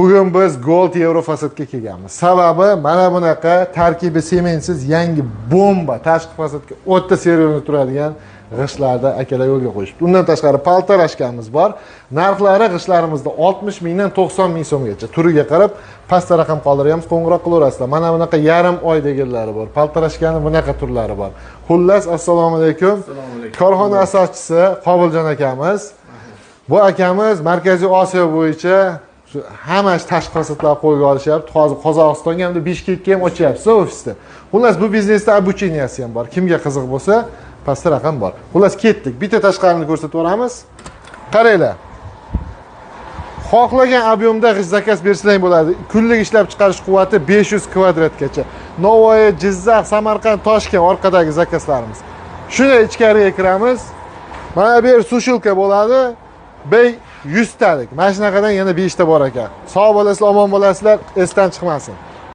Bugun biz Gold Yevrofasadga kelganmiz. Sababi mana bunaqa tarkibi sementsiz yangi bomba tashqi fasadga o'ta серьёзно turadigan g'ishtlarni akalar yo'lga qo'yishibdi. Undan tashqari полторашка miz bor. Narxlari g'ishtlarimizda 60 mingdan 90 ming so'mgacha. Turiga qarab pastda raqam qoldiryapmiz, qo'ng'iroq qilaverasizlar. Mana bunaqa yarim oy deganlari bor. Полторашка ni bunaqa turlari bor. Xullas, assalomu alaykum. Assalomu alaykum. Korxona asoschisi Qobiljon akamiz. Bu akamiz Markaziy Osiyo bo'yicha shu hamma tashqi fasadlar qo'lga olishyapti. Hozir Qozog'istonga hamda Bishkekka ham ochyapsiz ofisda. Xullas, bu biznesda обучения si ham bor. Kimga qiziq bo'lsa, pastda raqam bor. Xullas, ketdik. Bitta tashqarini ko'rsatib yuboramiz. Qaranglar. Xohlagan объем da g'isht заказ bersang bo'ladi. Kunlik ishlab chiqarish quvvati 500 kvadratgacha. Navoiy, Jizzax, Samarqand, Toshkent orqadagi заказ larimiz. Shuni ichkariga kiramiz. Mana bu yer сушилка bo'ladi. Bey 100 talik. Mana shunaqadan yana 5 ta bor ekan. Sog' bo'lasizlar, omon bo'lasizlar, esdan chiqmasin.